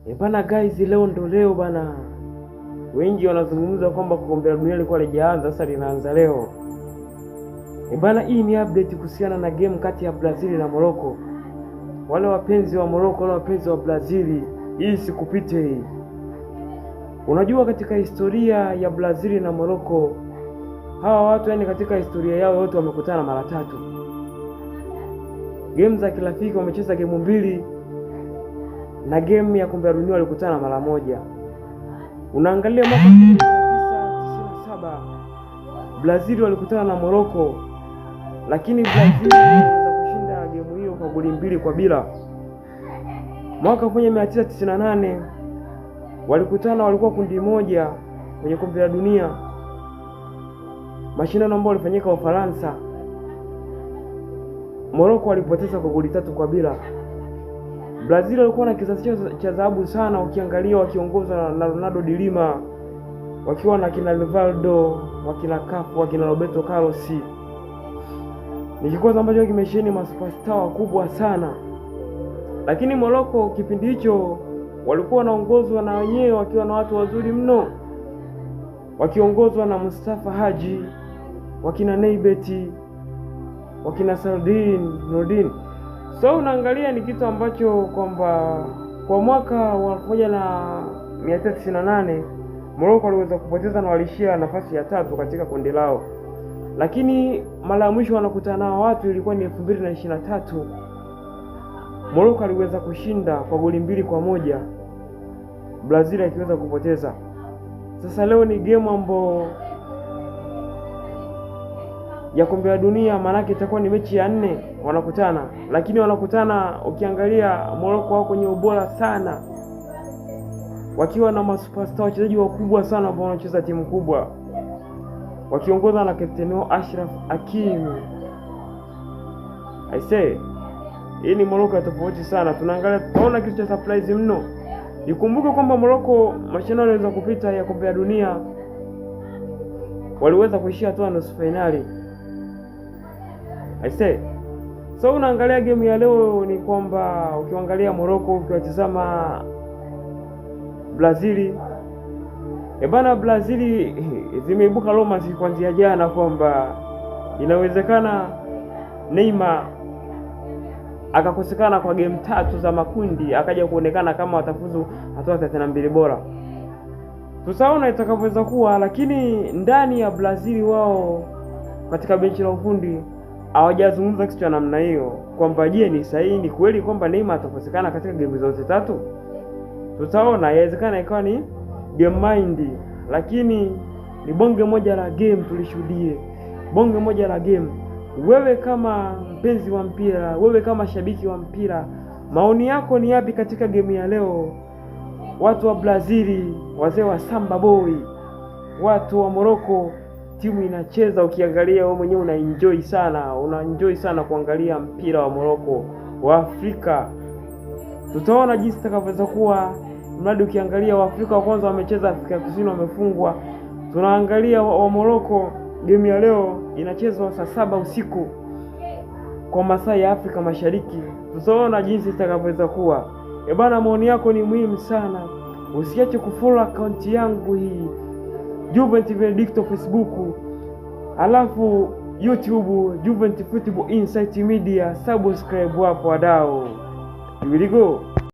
Bana guys, leo ndo leo bana. Wengi wanazungumza kwamba kombe la dunia lilikuwa halijaanza, sasa linaanza leo. Bana, hii ni update kuhusiana na game kati ya Brazil na Morocco. Wale wapenzi wa Morocco, wale wapenzi wa Brazil, hii sikupite hii. Unajua katika historia ya Brazil na Morocco, hawa watu yani katika historia yao yote wamekutana mara tatu. Game za kirafiki wamecheza game mbili na game ya kombe la dunia walikutana mara moja. Unaangalia mwaka 1997 Brazil walikutana na Morocco, lakini Brazil waliweza kushinda game hiyo kwa goli 2-0. Mwaka 1998 walikutana, walikuwa kundi moja kwenye kombe la dunia, mashindano ambayo walifanyika Ufaransa. Morocco walipoteza kwa goli 3-0. Brazil walikuwa na kizazi cha dhahabu sana, ukiangalia wakiongozwa na Ronaldo de Lima, wakiwa na kina Rivaldo, wakina Cafu, wakina Roberto Carlos. Ni kikosi ambacho kimesheheni masuperstar wakubwa sana. Lakini Morocco kipindi hicho walikuwa wanaongozwa na wenyewe wakiwa na watu wazuri mno, wakiongozwa na Mustafa Haji, wakina Neibeti, wakina Sardin Nordin. So unaangalia ni kitu ambacho kwamba kwa mwaka wa 1998 Morocco waliweza kupoteza na walishia nafasi ya tatu katika kundi lao. Lakini mara ya mwisho wanakutana nao watu ilikuwa ni 2023. Morocco aliweza kushinda kwa goli 2-1, Brazil akiweza kupoteza. Sasa leo ni game ambayo ya kombe la dunia, maanake itakuwa ni mechi ya 4 wanakutana, lakini wanakutana ukiangalia Morocco wao kwenye ubora sana, wakiwa na masuperstar, wachezaji wakubwa sana ambao wanacheza timu kubwa, wakiongozwa na captain wao Ashraf Hakimi. I say hii ni Morocco ya tofauti sana. Tunaangalia tunaona kitu cha surprise mno. Ikumbuke kwamba Morocco mashindano yaliweza kupita ya kombe la dunia, waliweza kuishia hatua nusu finali. I say so unaangalia game ya leo ni kwamba ukiangalia Morocco, ukiwatizama Brazil, bana Brazil zimeibuka romance kuanzia jana kwamba inawezekana Neymar akakosekana kwa game 3 za makundi, akaja kuonekana kama watafuzu hatua 32 bora. Tutaona itakavyoweza kuwa, lakini ndani ya Brazil wao katika benchi la ufundi hawajazungumza kitu cha namna hiyo kwamba je, ni sahihi, ni kweli kwamba Neymar atakosekana katika game zote tatu. Tutaona, inawezekana ikawa ni game mind, lakini ni bonge moja la game tulishuhudie. Bonge moja la game. Wewe kama mpenzi wa mpira, wewe kama shabiki wa mpira, maoni yako ni yapi katika game ya leo? Watu wa Brazil, wazee wa Samba Boy, watu wa Morocco, timu inacheza, ukiangalia wewe mwenyewe una enjoy sana, una enjoy sana kuangalia mpira wa Morocco, wa Afrika. Tutaona jinsi itakavyoweza kuwa. Mradi ukiangalia wa Afrika wa kwanza wamecheza Afrika Kusini wamefungwa. Tunaangalia wa Morocco, game ya leo inachezwa saa 7 usiku kwa masaa ya Afrika Mashariki. Tutaona jinsi itakavyoweza kuwa. Bana, maoni yako ni muhimu sana. Usiache kufollow account yangu hii Juvent Benedicto Facebook, alafu YouTube Juvent Football Insight Media, subscribe hapo wadau. Here we go.